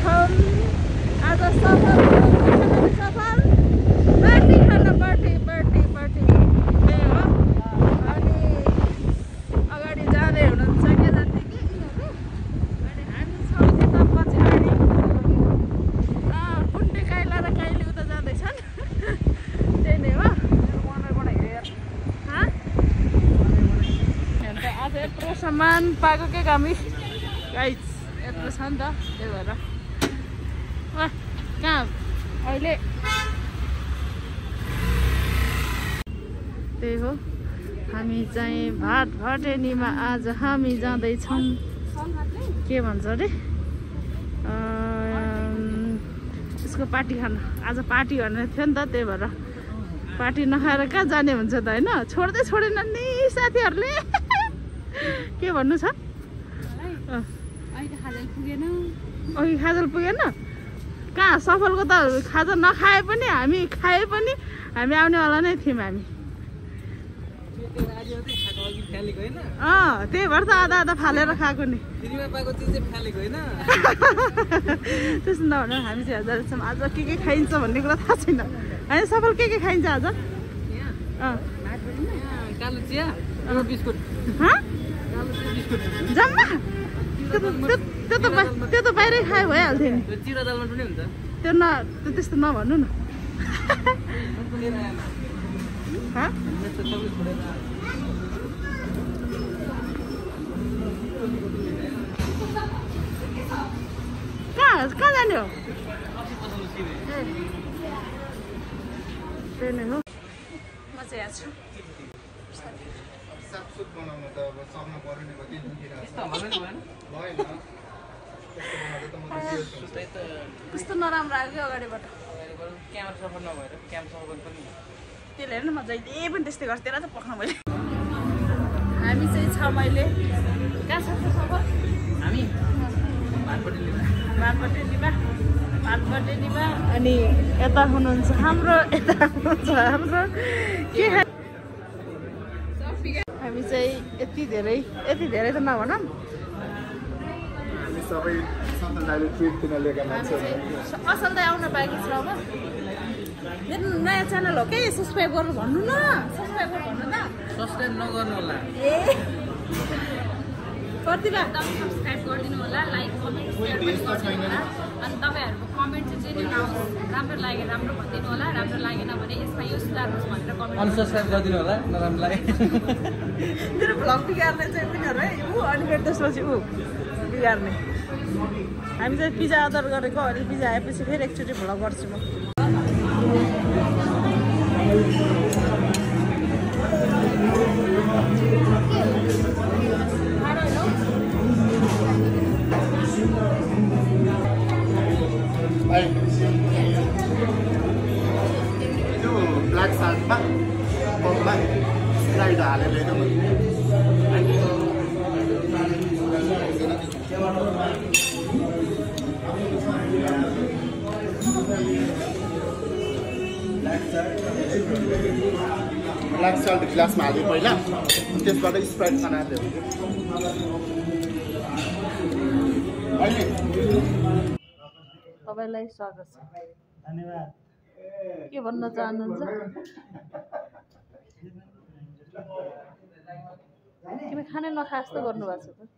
छौँ आज सफल सफल पार्टी खान पार्टी पार्टी पार्टी त्यही हो अनि अगाडि जाँदै हुनुहुन्छ के जान्थे कि यिनीहरू अनि हामी छौँ यता पछाडि कुन्टे काइला र काइली उता जाँदैछन् त्यही नै हो आज यत्रो सामान पाएको के हामी गाइस यत्रो छ नि त त्यही भएर कहाँ अहिले त्यही हो हामी चाहिँ भाट भटेनीमा आज हामी जाँदैछौँ के भन्छ अरे यसको पार्टी खान आज पार्टी भनेर थियो नि त त्यही भएर पार्टी नखाएर कहाँ जाने हुन्छ त होइन छोड्दै छोडेन नि साथीहरूले के भन्नु छ अघि खाजल पुगेन कहाँ सफलको त खाजा नखाए पनि हामी खाए पनि हामी आउनेवाला नै थियौँ हामी त्यही भएर त आधा आधा फालेर खाएको नि त्यस्तो नभन हामी चाहिँ जाँदैछौँ आज के खाइन्छ भन्ने कुरा थाहा छैन होइन सफल के खाइन्छ आज जम्मा त्यो त बाहिरै खायो भइहाल्थ्यो नि त्यो त्यस्तो नभन्नु न कहाँ जाने हो त्यही नै हो म चाहिँ यहाँ छु कस्तो नराम्रो आयो कि अगाडिबाट त्यसले हेर्नु म जहिले पनि त्यस्तै गर्छ त्यसलाई चाहिँ पक्न मैले हामी चाहिँ छ मैले कहाँ छ सफल हामी भाटपटेनीमा अनि यता हुनुहुन्छ हाम्रो के हामी चाहिँ यति धेरै त नभनौँ असल त आउन बाँकी छ अब मेरो नयाँ च्यानल हो कि सब्सक्राइब गर्नु भन्नु न सब्सक्राइब गर्नु भन्नु त सब्सक्राइब नगर्नु होला कतिबेला सब्सक्राइब गरिदिनु होला लाइक कमेन्ट सेयर पनि गरिदिनु होला अनि तपाईँहरूको कमेन्ट चाहिँ जे आउँछ राम्रो लाग्यो राम्रो भनिदिनु होला राम्रो लागेन भने यसमा यो सुधार्नुहोस् भनेर कमेन्ट अनसब्सक्राइब गरिदिनु होला नराम्रो लाग्यो मेरो भ्लग बिगार्ने चाहिँ उनीहरू है अनि फेरि त्यसपछि बिगार्ने हामी चाहिँ पिज्जा अर्डर गरेको अनि पिज्जा आएपछि फेरि एकचोटि भ्लग गर्छु म ब्ल्याक साल्टमा बममा स्प्राइट हालेर ब्ल्याक साल्ट ग्लासमा हाल्यो पहिला त्यसबाट स्प्राइट बनाएको तपाईँलाई स्वागत छ धन्यवाद के भन्न चाहनुहुन्छ तिमी खानै नखा जस्तो गर्नुभएको छ त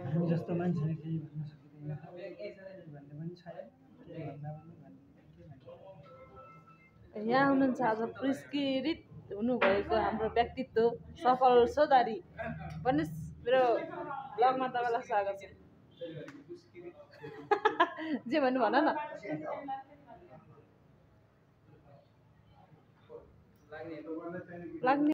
हामी जस्तो मान्छेले केही भन्न सक्दैन भन्ने पनि छैन यहाँ हुनुहुन्छ आज पुरस्कृत हुनुभएको हाम्रो व्यक्तित्व सफल सोदारी भन्नुहोस् मेरो ब्लगमा तपाईँलाई स्वागत छ जे भन्नु भन न लाग्ने